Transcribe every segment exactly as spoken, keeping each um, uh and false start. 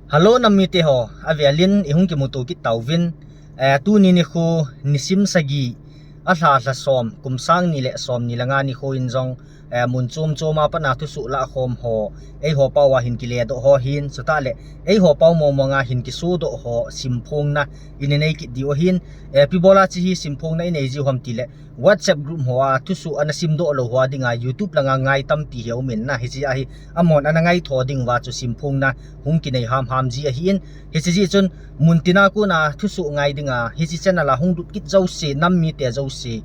Hello, nam mite ho, avelin i hung kimuto kit tauvin. Eh, tuni nikho, nisim sagi, alha lha som, kum sang ni le som ni le nga nikho in jong, eh, mun chom chom a pat a thusoh lah khom ho, eiho pao a hin kile doh ho hin, chutah le, eiho pao mong mong a hin kiso doh ho, simphongna, i nei kit diu ahin, eh, ipi bol a hiche hi simphongna i nei jiu ham ti le, WhatsApp group ho a thusoh ana sim doh lou ho a dinga YouTube langa ngai tampi hi aum in na, hiche a hi amahon ana ngai tho diu va chu simphongna hung kinei ham ham ji ahin, hiche jeh chun mun tina kon a thusoh ngai dinga hiche channel a hung lut kit jouse, nam mite jouse,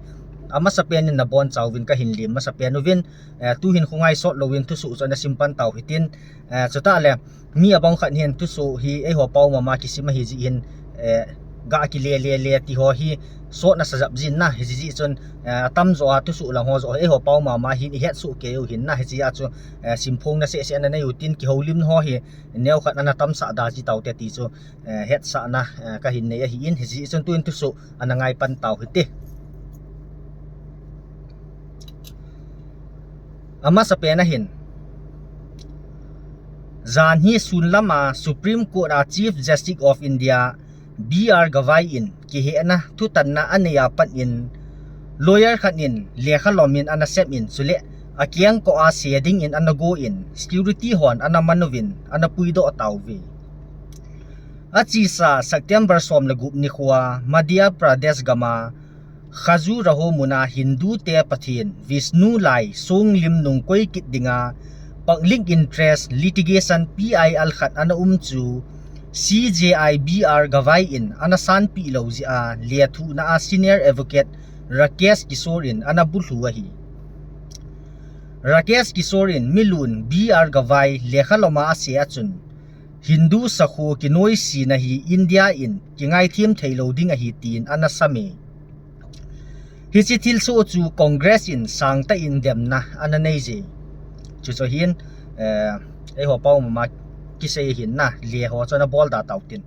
amasa pen in nabon chauvin kahin lem masa pen uvin, eh, tuhin khongai sot louvin thusoh chu ana sim pan tau hitin, eh, chutah le, mi abang khat hin thusoh hi eiho pao mama kisim ahi jeh hin, eh, ga kile le le ti ho hi sot nasa jap jin na, hiche jeh chun, eh, atamjo a thusoh lang ho joh eiho pao mama hin i het soh kei u hin na, hiche a chu, eh, simphongna seh seh ana nei u tin kihoulimna ho hi neo khat ana tamsah da ji taute ti chu, eh, hetsahna, eh, kahin nei ahin, hiche jeh chun tuin thusoh ana ngai pan tau hite. Amasa pen a hin, jan hi sun lam a Supreme Court a Chief Justice of India B R Gavai in kihehna thutanna anei a pat in, lawyer khat in lekha lom in ana sem in, chule akeng ko a se ding in ana go in, security hon ana man uvin ana puidoh tauve. Achesa September som le gup nikho a Madhya Pradesh gam a Khajuraho mun a Hindu te Pathen Vishnu lai songlim nungkoi kit dinga public interest litigation P I L khat ana um chu C J I B R Gavai in ana sanpeh lou jeh a lethuhna a senior advocate Rakesh Kishore in ana bulhu ahi. Rakesh Kishore in milun B R Gavai lekha lom a ase a chun Hindu sakho kinoisena hi India in kingaithem thei lou ding ahi tin ana sam e. Hiche thilsoh chu Congress in sangtah in demna ana nei je. Chuche hin, eh, eiho pao mama kisei hin na, le ho chu ana bol da tau tin.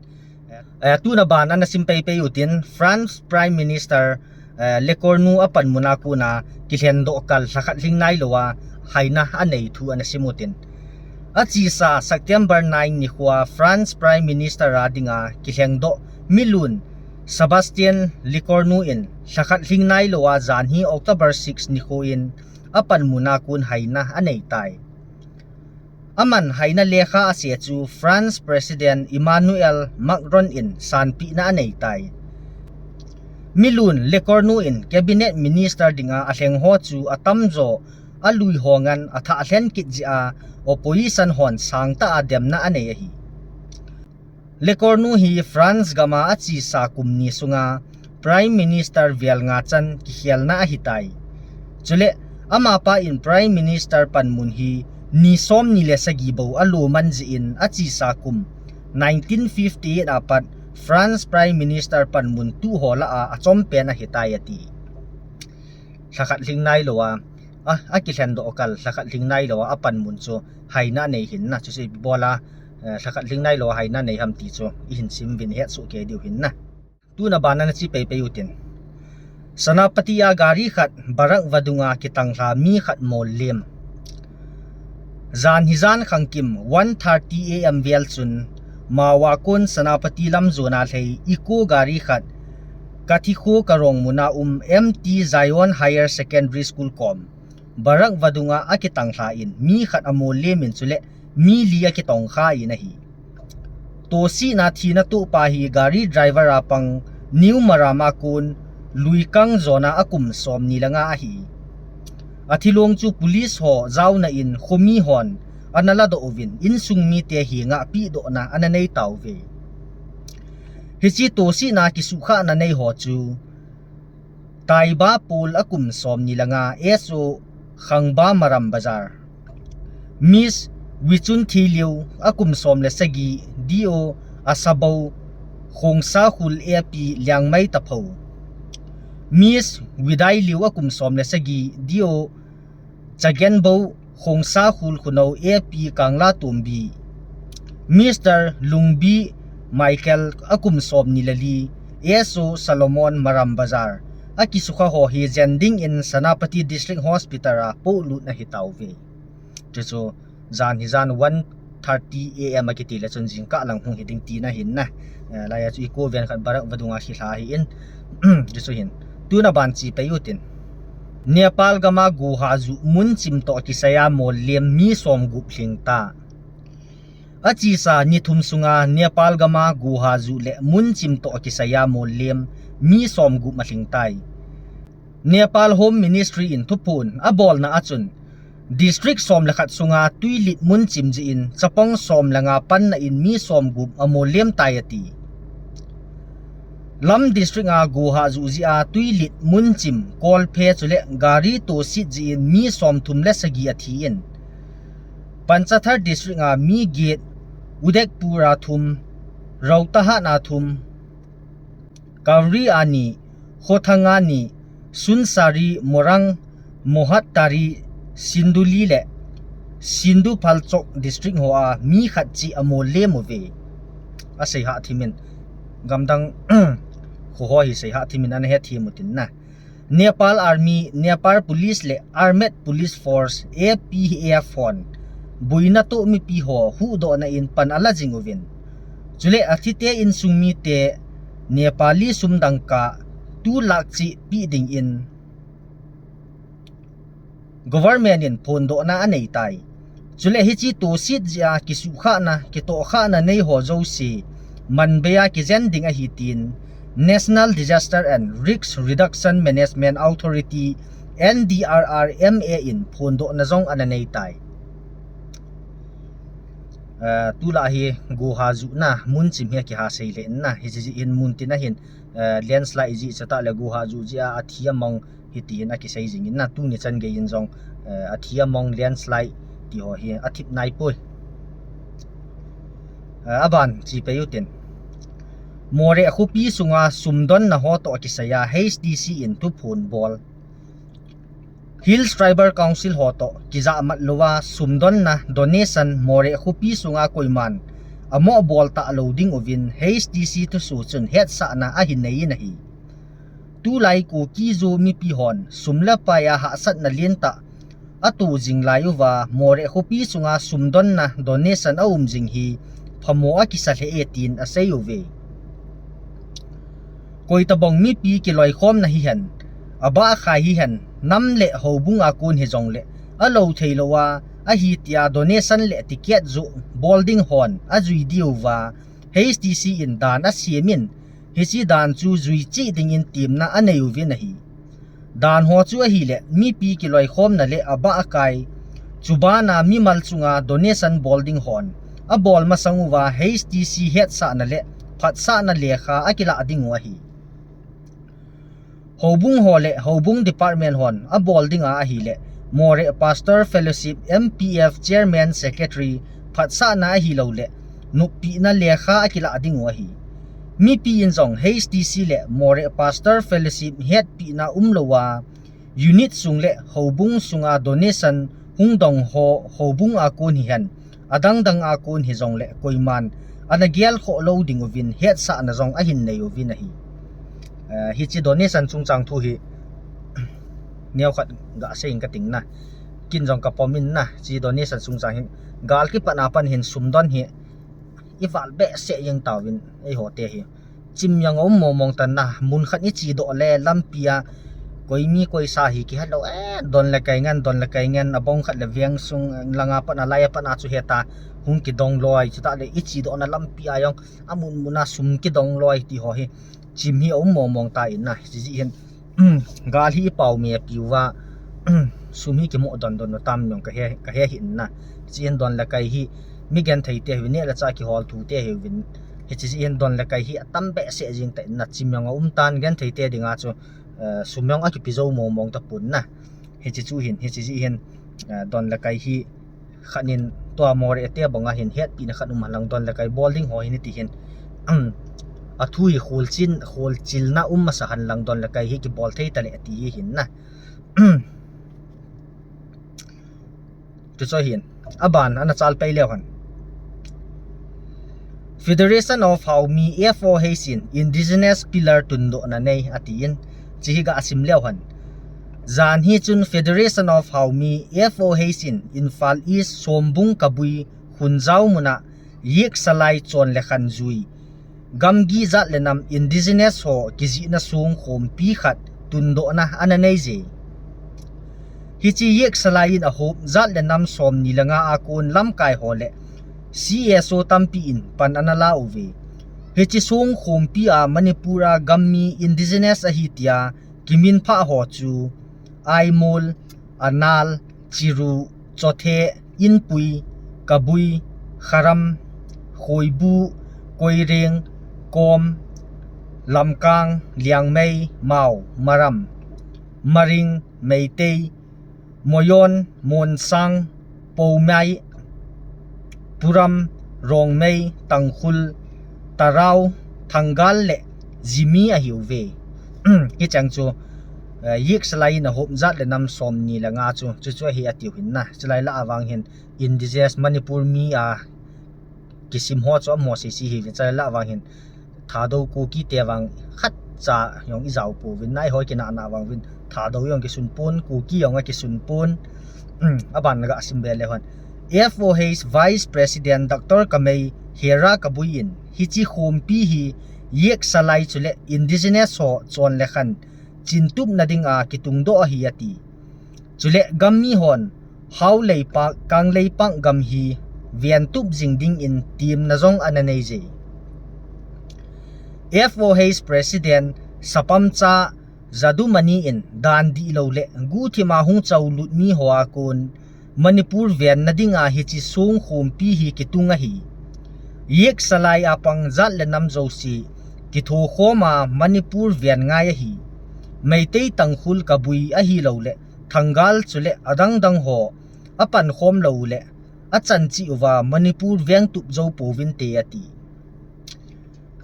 Eh, tuna ban ana sim pei pei u tin, France Prime Minister, eh, Lecornu apanmun a kon a kilhen doh kal lhakhat lhing nailou a haina anei thu ana sim u tin. Achesa September nine nikho a France Prime Minister a dinga kilhen doh milun Sébastien Lecornu in lhakhat lhing nailou a jan hi October six nikho in apanmun a kon haina anei tai. Aman haina lekha ase chu France President Emmanuel Macron in sanpehna anei tai. Milun Lecornu in Cabinet Minister dinga alheng ho chu atamjo alui ho ngan athah lhen kit jeh a opposition hon sangtah a demna anei ahi. Lecornu hi France gam a achesa kum ni sunga Prime Minister vel nga chan kikhelna ahitai. Chule, amapa in Prime Minister panmun hi ni som ni le sagi bou alo man jeh in achesa kum nineteen fifty-eight a pat France Prime Minister panmun tuho lah a achom pen ahitai ati. Lhakhat lhing nailou a, a, akilhen doh kal lhakhat lhing nailou a apanmun chu haina anei hin na, chuche bol a, eh, lhakhat lhing nailou a haina anei ham ti chu ihin sim uvin het soh kei diu hin na. Tuna ban ana che pei pei u tin. Senapati a gari khat barak vadung a kitanglha mi khat mollem. Jan hijan khangkim one thirty A M vel chun Mao a kon Senapati lam jona lhei Eeco gari khat Kathikho Karong mun a um M T Zion Higher Secondary School kom barak vadung a akitanglha in mi khat amollem in chule mi li akitongkha in ahi. Tosehna thina tohpa hi gari driver a pang New Maram a kon Luikang jona akum som ni le nga ahi. Athilong chu police ho jaona in khomi hon ana ladoh uvin insung mite henga pehdohna ana nei tauve. Hiche tosehna kisuhkhahna nei ho chu Taiba Paul akum som ni le nga S O Khangba Maram Bazar. Miss Wichun Thiliu akum som le sagi D O Asabou Khongsakhul A P Liangmai Taphou. Miss Widai Liu akum som le sagi D O Chagenbou Khongsakhul Khunou A P Kangla Tombi. Mister Lungbi Michael akum som ni le li S O Solomon Maram Bazar. Akisukha ho hi jen ding in Senapati District Hospital a polut na hitauve. Chuchu jan hijan one thirty A M akiti le chun jingkah lang hung hi ding tina hin na. Eh, laiya chu eco van khat barak vadunga hi lha hi in. Tichu hin. Tuna ban chi pei utin. Nepal gama guha ju mun chim toh kisaiya mollem mi som gup lhing ta. Achesa ni thum sunga Nepal gama guha ju le mun chim toh kisaiya mollem mi som gup alhing tai. Nepal Home Ministry in thuphon abolna achun, district som le khat sunga tuilit mun chim jeh in chapang som le nga panna in mi som gup amollem tai ati. Lam district a guha ju jeh a tuilit mun chim, kolphe chule gari tosit jeh in mi som thum le sagi athi in, Panchthar district a mi get, Udaipur a thum, Rautahat a thum, Kavri a ni, Khothang a ni, Sunsari, Morang, Mohattari, Sinduli le Sindhu Phalchok district ho a mi khat cheh amollem uve. Asei hah thimin, gamdang kho ho hi sei hah thimin ana he thim utin na. Nepal Army, Nepal Police le Armed Police Force, A P F hon boina toh mipi ho huhdohna in pan ala jing uvin. Chule athite insung mite Nepali sum dangka two lakh cheh pe ding in government in phondohna anei tai. Chule hiche tosit jeh a kisuhkhahna, kitohkhahna nei ho jouse manbei a kijen ding ahi tin National Disaster and Risk Reduction Management Authority, N D R R M A in phondohna jong ana nei tai. Eh, tulai hi guha juhna mun chim hi akiha sei le in na, hiche jeh hin mun tina hin, eh, landslide jeh chatah le guha juh jeh a athi among hiti hin akisei jing in na, tuni chan gei in jong, eh, athi among landslide ti ho hi athip nai poi. Eh, aban chi pei utin. Moreh khopi sunga sumdonna ho toh kisaiya H D C in thuphon bol. Hills Tribal Council ho toh kijahmat louva sumdonna donation Moreh khopi sunga koiman amoh bol talou ding uvin H D C thusoh chun hetsahna ahin nei in ahi. Tulai Kuki-Zo mipi hon sum le pai a hahsatna lentah ato jing lai uva Moreh khopi sunga sumdonna donation aum jing hi phamo akisa lheh e tin asei uve. Koitabang mipi kiloikhomna hihen, abah akhai hihen, nam le houbung a kon hijongle alou theilouva ahi tia donation le ticket joh bol ding hon ajui diuva H D C in dan asem in, hiche dan chu jui cheh dingin temna anei uvin ahi. Dan ho chu ahile mipi kiloikhomna le abah akai, chubana mimal chunga donation bol ding hon abol masang uva H D C hetsahna le phatsahna lekha akilah ding u ahi. Houbung ho le houbung department hon abol dinga ahile Moreh Pastor Fellowship M P F Chairman Secretary phatsahna ahilouleh noppina lekha akilah ding u ahi. Mipi in jong H D C le Moreh Pastor Fellowship hetpina umlouva unit sung le houbung sunga donation hung dong ho houbung a kon hihen, adangdang a kon hijongle koiman ana gelkhoh lou ding uvin hetsahna jong ahin nei uvin ahi. Eh, hiche donation chungchang thu hi neokhat gasei inge kating na. Ken jong kapom in na, hiche donation chungchang hi gal kipatna pan hin sumdon hi ival behseh jeng tauvin eiho te hi. Chim jong aum mong mong tan na, mun khat iche doh le lampi a koi mi koi sa hi kihelou e, don le kai ngen, don le kai ngen, abong khat le veng sung langa pat a, lai a pat a chu heta hung kidong loi, chutah le iche dohna lampi a jong amun mun a sum kidong loi ti ho hi chim hi aum mong mong tan na, hiche jeh hin gal hi ipao me piuva, sum hi kimo don don u tam jong kahe, kahe hih in na. Hiche hin don le kai hi mi genthei te hiuvin, neh le chah kihol thu te hiuvin, hiche jeh hin don le kai hi atam behseh jeng tan na, chim jong aum tan, genthei te dinga chu, eh, sum jong akipe jou mong mong tapon na. Hiche chu hin, hiche jeh hin, eh, don le kai hi khat in tua Moreh te banga hin hetpina khat um henlang, don le kai bol ding ho hin iti hin, athu hi kholchil, kholchilna um masa henlang, don le kai hi kibol thei tale ati hi hin na. Tichu hin, aban ana chal pei leu hen. Federation of Haomi, F O H in Indigenous Pillar tundohna nei atin, hiche hi gasim leu hen. Jan hi chun Federation of Haomi, F O H in Imphal East Sombung Kabui Punjau muna Yek Salai chon le khan jui gamgi jat le nam indigenous ho kijihna songkhompi khat tundohna ana nei je. Hiche Yek Salai in ahop jat le nam somni le nga a kon lamkai ho le C S O tampi in pan ana la uve. Hiche songkhompi a Manipur a gammi indigenous ahi tia kiminphah ho chu Aimol, Anal, Chiru, Chothe, Inpui, Kabui, Kharam, Khoibu, Koireng, Kom, Lamkang, Liangmei, Mao, Maram, Maring, Meitei, Moyon, Monsang, Poumai, Puram, Rongmei, Tangkhul, Tarao, Thangal le Zimi ahiuve. Hicheng chu, eh, Yek Salai in ahop jat le nam somni le nga chu, chuchu ahi atiu hin na. Chulai lah a vang hin indigenous Manipur mi a kisim ho chu amaho sese hiuvin, chulai lah a vang hin Thadou Kuki te vang khatcha jong ijao pouvin, nai hoi kinahna vang uvin, Thadou jong kisun pon, Kuki jong akisun pon. Aban naga sim be le hon. F O H Vice President Doctor Kamei Hera Kabui in hiche khompi hi Yek Salai chule indigenous ho chon le khan chintupna dinga kitungdoh ahi ati. Chule gammi hon Hau Leipak, Kang Leipak gam hi ventup jing dingin temna jong ana nei je. F O H President Sapamcha Jadumani in dan dihlou le guhthima hung chaulut mi ho a kon Manipur venna dinga hiche songkhompi hi kitung ahi. Yek Salai a pang jat le nam jouse kithokhom a Manipur ven ngai ahi. Meitei, Tangkhul, Kabui ahilou le Thangal chule adang dang ho apankhom lou le achan cheh uva Manipur vengtup jou pouvinte ati.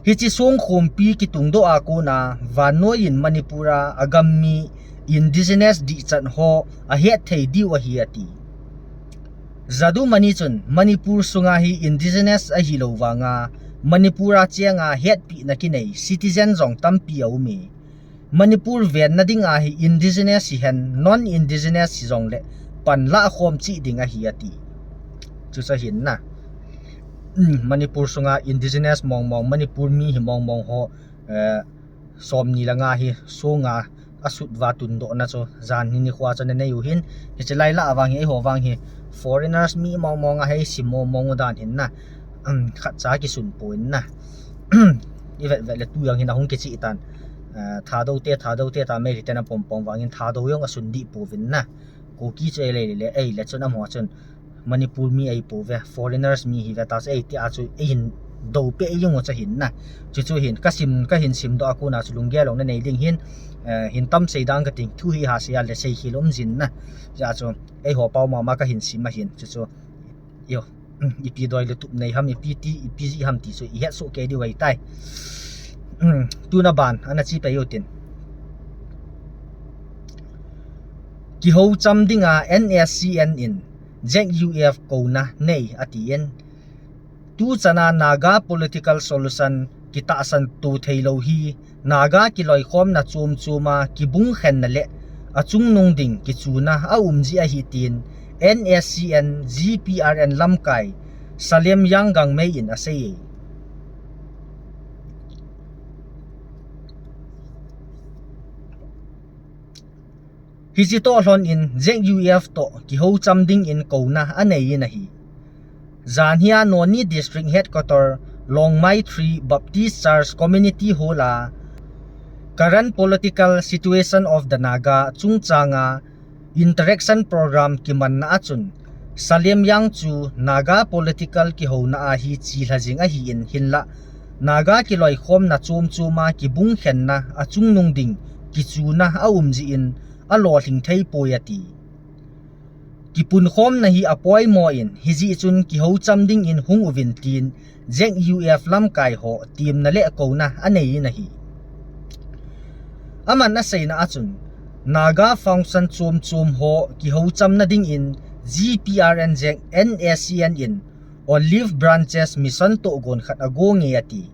Hiche songkhompi kitungdoh a kona vannoi in Manipur a agammi indigenous dihchan ho ahet thei diu ahi ati. Jadumani chun Manipur sunga hi indigenous ahilou vanga Manipur a chenga hetpehna kinei citizen jong tampi aume. Manipur venna dinga hi indigenous hihen non-indigenous hijongle panlah khom cheh ding ahi ati. Chuchu ahin na. Manipur sunga indigenous mong mong, Manipur mi hi mong mong ho, eh, somni le nga hi songa asut uva tundohna chu janhi nikho chu ana nei u hin. Hiche lai lah a vang hi, eiho vang hi foreigners mi mong mong a hei sim mong mong u dan hin na. Khatcha kisun pon na. Ivet vet le tu jong hin ahung kicheh tan. Eh, Thadou te, Thadou te ta Meitei te na pom pom vangin Thadou jong asun deh pouvin na. Kuki chu eile le, eile chun amaho chun Manipur mi ahi pouve, foreigners mi hive ta chu eiti a chu eihin dou peh jeng u chu ahin na. Chuchu hin kasim, kahin simdoh a kona chu lunggel jong nanei ding hin, eh, hin tam sei dang kating thu hi ha sei a le sei khel um jin na. Hijeh chun eiho pao mama kahin sim ahin chuchu. Ipi doi le tup nei ham, ipi ti, ipi jeh ham ti chu ihet soh kei diu ahitai. Tuna ban ana che peh u tin. Kihoucham dinga N S C N in Z U F kouna nei atin. Tuchana Naga political solution kitahsan to theilou hi Naga kiloikhomna chom choma kibungkhenna le achungnung ding kichuna aum jeh ahi tin N S C N G P R N lamkai Salem Yang Gangmei in asei e. Hiche toh lhon in Z U F toh kihoucham dingin kouna anei in ahi. Janhi a Noni District Headquarter Longmai Three Baptist Church Community Hall a current political situation of the Naga chungchanga interaction program kimanna a chun Salem Yang chu Naga political kihouna a hi chelha jing ahin hinlah Naga kiloikhomna chom choma kibungkhenna achungnung ding kichuna aum jeh in alolhing thei poi ati. Kipunkhomna hi apoimo in hijeh chun kihoucham dingin hung uvin tin Z U F lamkai ho temna le kouna anei in ahi. Aman aseina a chun Naga function chom chom ho kihouchamna dingin G P R N Z N S C N in olive branches mission tohgon khat agonge ati.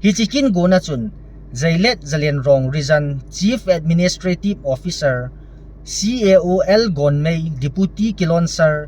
Hiche kin gonna chun Jailet Zalianrong Region Chief Administrative Officer C A O L Gonmei, Deputy Kilonser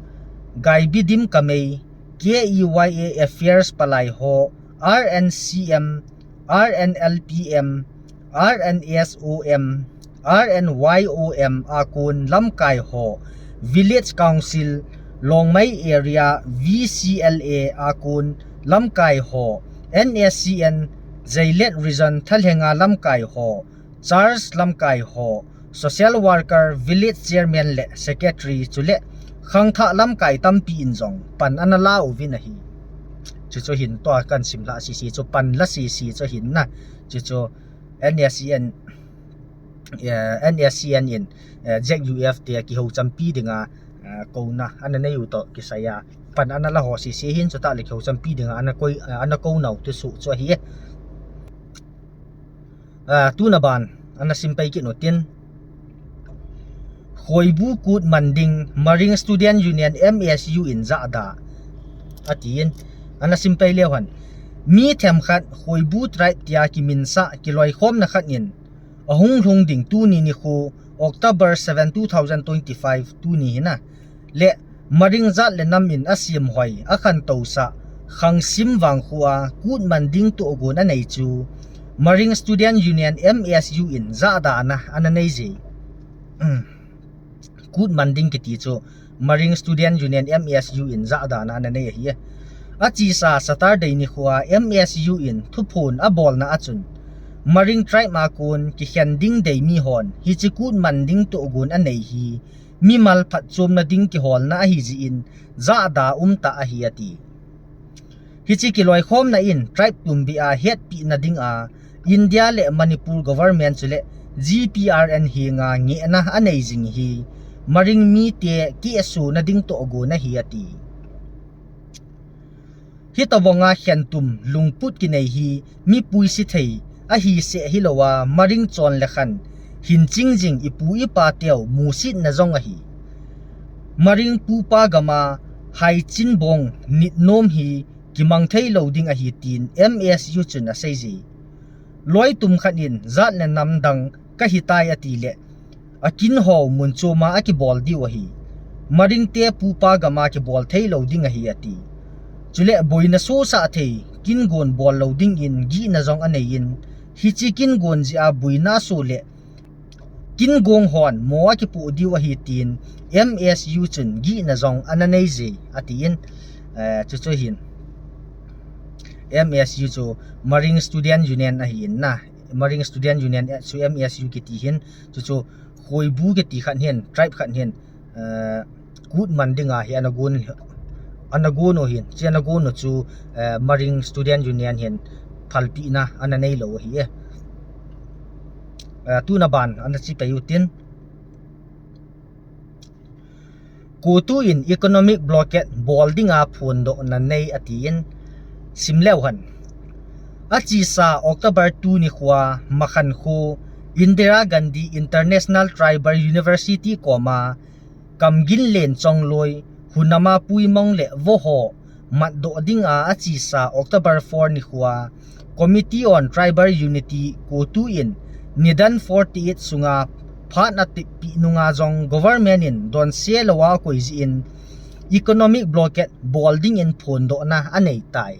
Gaibidim Kamei, K E Y A Affairs palai ho, R N C M, R N L P M, R N S O M, R N Y O M a kon lamkai ho, Village Council, Longmai Area, V C L A a kon lamkai ho, N S C N, Zeilet Region Thalhenga lamkai ho, Church lamkai ho, Social Worker, Village Chairman le Secretary chule khangthah lamkai tampi in jong pan ana la uvin ahi. Chuchu hin tua kan simlha sisi chu pan la sisi chu hin na. Chuchu N S C N, eh, N S C N in, eh, Z U F te kihou champi dinga, eh, kouna ana nei u toh kisai a pan ana la ho sisi hin chutah le kihou champi dinga ana koi, eh, ana kou nau tu su chu ahi e. Ah, tuna ban ana sim pai kit u tin, Khoibu kut man ding Maring Student Union, M S U in jahda atin ana sim pai leu hen. Mi themkhat Khoibu tribe tia kiminsah kiloikhomna khat in ahung lhung ding tuni nikho October seven, two thousand twenty-five tuni hina le Maring jat le nam in asim hoi, akhantousah, khangsim vangkho a kut man ding tohgon anei chu Maring Student Union, M S U in jahda ana, ana nei je. Kut man ding kiti chu Maring Student Union, M S U in jahda ana, ana nei ahi e. Achesa Saturday nikho a M S U in thuphon abolna achun Maring tribe a kon kikhen ding dei mi hon hiche kut man ding tohgon anei hi mimal phatchomna ding kiholna ahi jeh in jahda umtah ahi ati. Hiche kiloikhomna in tribe tumbe a hetpina dinga India le Manipur government chule G P R N henga ngehna anei jing hi Maring mite kisuhna ding tohgon ahi ati. Hitobanga khentum lungput kinei hi mipui sithei ahi seh hilouva Maring chon le khan hinching jing ipu ipa teu musitna jong ahi. Maring pupa gama haichin bong nitnom hi kimang thei lou ding ahi tin M S U chun asei je. Loitum khat in jat le nam dang kahi tai ati le akin ho mun choma akibol diu ahi. Maringte pupa gama kibol thei lou ding ahi ati. Chule boina sosah thei kin gon bol lou dingin gihna jong anei in hiche kin gon jeh a boina so le kin gong hon mo akipoh diu ahi tin M S U chun gihna jong ana nei je atin, eh, chuchu hin M S U chu Maring Student Union ahi in na. Maring Student Union, eh, chu M S U kiti hin, chuchu Khoibu kiti khat hin, tribe khat hin, eh, kut man dinga hi ana gon, ana gon u hin, chu ana gon u chu, eh, Maring Student Union hin phalpina ana nei lou ahi e. Eh, tuna ban ana chi pai u tin, CoTU in economic blockade bol dinga phondohna nei atin sim leu hen. Achesa October two nikhoa Makhan kho Indira Gandhi International Tribal University koma Kamginlen Chongloi, Hunama Puimong le Voho matdoh dinga achesa October four nikhoa Committee on Tribal Unity, CoTU in nidan forty-eight sunga phat atipeh nunga jong government in donse louva akoi jeh in economic blockade bol dingin phondohna anei tai.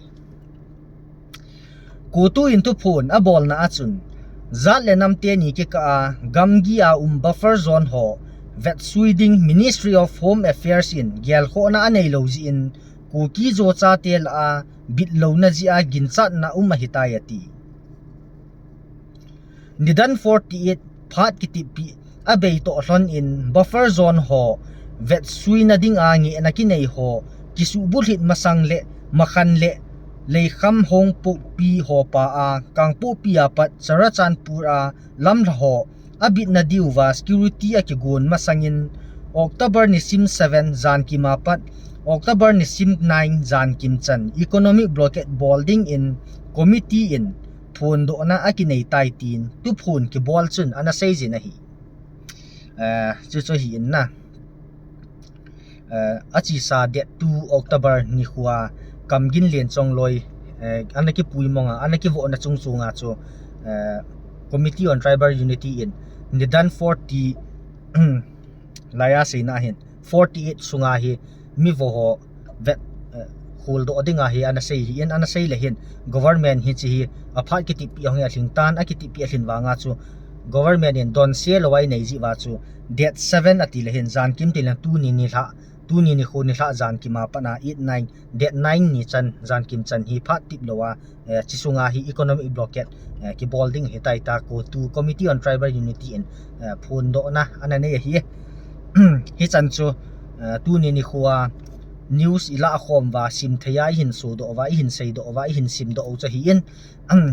CoTU in thuphon abolna achun, jat le nam teni kikah a gamgi a um buffer zone ho vetsui ding Ministry of Home Affairs in gelkhohna anei lou jeh in, Kuki Zo chate lah a bitlouna jeh a ginchatna um ahitai ati. Nidan forty-eight phat kitipeh abei toh lhon in buffer zone ho vetsuina dinga ngehna kinei ho kisuhbulhit masang le Makhan le Leikham Hongpokpi ho pa a Kangpokpi a pat Churachandpur a lamlha ho abitna diuva security akigon masangin October nisim seven jankim a pat October nisim nine jankim chan economic blockade bol dingin committee in phondohna akinei tai tin thuphon kibol chun ana seijin ahi. Eh, chuchu hi in na. Eh, achesa date two October nikhoa Kamginlen Chongloi, eh, ana kipuimong a, ana kivohna chungchunga chu, eh, Committee on Tribal Unity in nidan forty, laiya seina hin forty-eight sunga hi mi voho vet, eh, kholdoh dinga hi ana sei hi in, ana sei le hin government hiche hi aphat kitihpi ahung hi alhing tan, akitihpi alhin vanga chu government in donse lou a inei jeh uva chu date seven ati le hin jankim ti le tuni nilhah, tuni nikho nilhah jankim a pat a eight nine, date nine ni chan jankim chan hi phat tip lou a, eh, hiche sunga hi economic blockade, eh, kibol ding ahitai tia CoTU, Committee on Tribal Unity in, eh, phondohna ana nei ahi. Hichan chu, eh, tuni nikho a news ilah khom uva, simthei a ihin sodoh uva, ihin seidoh uva, ihin simdoh u chu ahi in,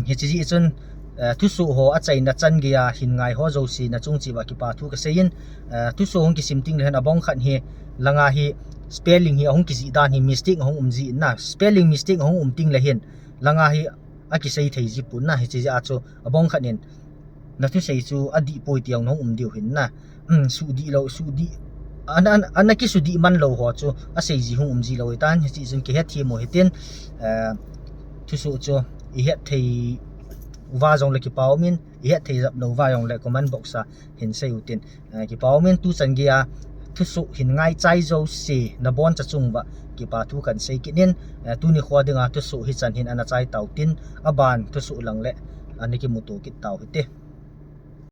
hiche jeh chun, eh, thusoh ho achaina chan geiya hin ngai ho jouse nachung cheh uva kipa thu kasei in, eh, thusoh hung kisim teng le hin abang khat hi langa hi spelling hi ahung kijih dan hi mistake ahung um ji in na, spelling mistake ahung um teng le hin langa hi akisei thei ji pon na, hiche jeh a chu abang khat in nathusei chu adih poi ti jong nahung um diu hin na. Um, sudih lou, sudih, ana, ana, ana kisudih man lou ho chu asei ji hung um ji lou ahitan, hiche chun kihetthem u hitin, eh, thusoh chu ihet thei uva jong le kipa um in, ihet thei jep lou uva jong le comment box a hin sei utin, eh, kipa um in, tuchan geiya thusoh hin ngaichai jouse naboncha chung uva kipa thu kan sei kit in, eh, tuni nikho dinga thusoh hichan hin ana chai tau tin, aban thusoh lang le ana kimuto kit tau hite.